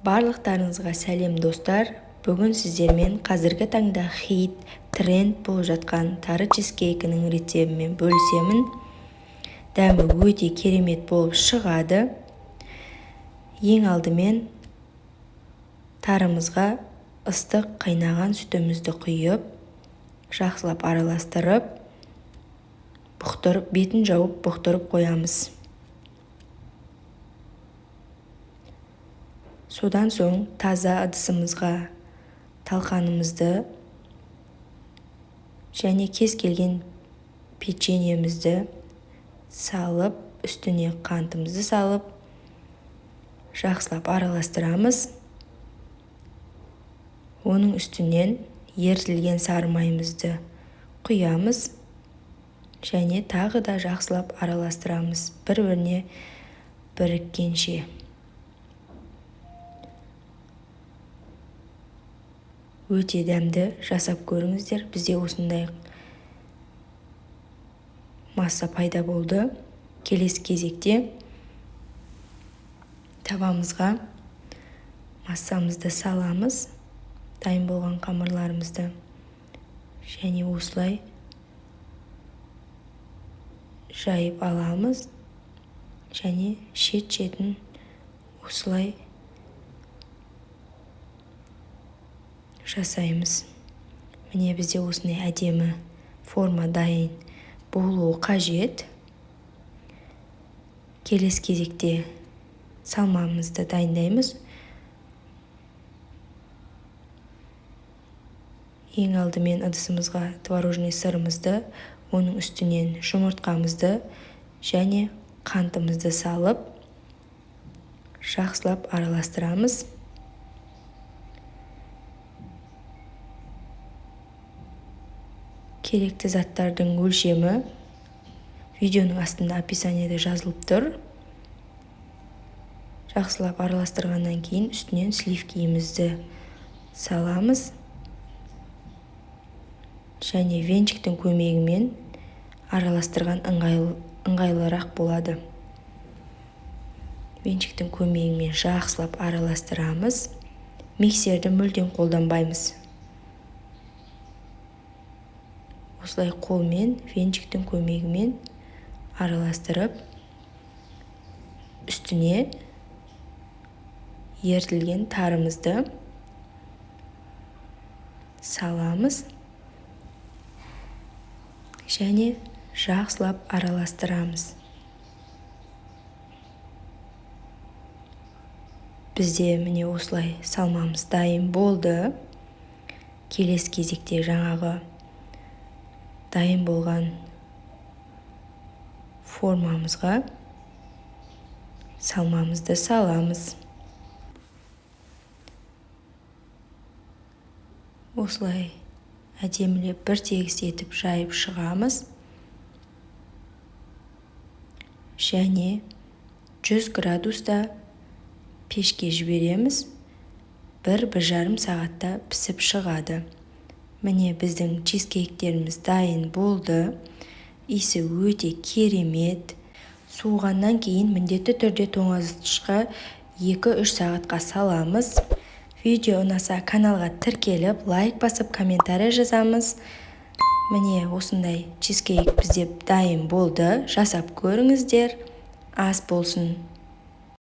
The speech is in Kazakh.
Барлықтарыңызға сәлем, достар! Бүгін сіздермен қазіргі таңда хит, тренд болып жатқан тары чизкейкінің рецебімен бөлісемін. Дәмі өте керемет болып шығады. Ең алдымен тарымызға ыстық қайнаған сүтімізді құйып, жақсылап араластырып, бұқтырып, бетін жауып бұқтырып қоямыз. Содан соң таза ыдысымызға талқанымызды және кез келген печеньемізді салып, үстіне қантымызды салып, жақсылап араластырамыз. Оның үстінен ерітілген сары майымызды құямыз және тағы да жақсылап араластырамыз, бір-біріне біріккенше. Өте дәмді, жасап көріңіздер. Бізде осындай масса пайда болды. Келесі кезекте табамызға массамызды саламыз, дайын болған қамырларымызды, және осылай жайып аламыз және шет-шетін осылай жасаймыз. Міне, бізде осындай әдемі форма дайын болуы қажет. Келесі кезекте салмамызды дайындаймыз. Ең алдымен ыдысымызға творожный сырымызды, оның үстінен жұмыртқамызды және қантымызды салып, жақсылап араластырамыз. Керекті заттардың өлшемі видеоның астында описаниеде жазылып тұр. Жақсылап араластырғаннан кейін үстінен сливкиімізді саламыз және венчиктің көмегімен араластырған ыңғайлырақ болады. Венчиктің көмегімен жақсылап араластырамыз. Миксерді мүлдем қолданбаймыз. Осылай қолмен, венчиктің көмегімен араластырып, үстіне ерітілген тарымызды саламыз және жақсылап араластырамыз. Бізде міне осылай салмамыз дайын болды. Келесі кезекте жаңағы дайын болған формамызға салмамызды саламыз. Осылай әдемілеп бір тегіс етіп жайып шығамыз. Және 100 градуста пешке жібереміз. 1-1,5 сағатта пісіп шығады. Міне, біздің чизкейктеріміз дайын болды. Иісі өте керемет. Суығаннан кейін міндетті түрде тоңазытқышқа 2-3 сағатқа саламыз. Видео ұнаса, каналға тіркеліп, лайк басып, комментарий жазамыз. Міне, осындай чизкейк бізде дайын болды. Жасап көріңіздер. Ас болсын.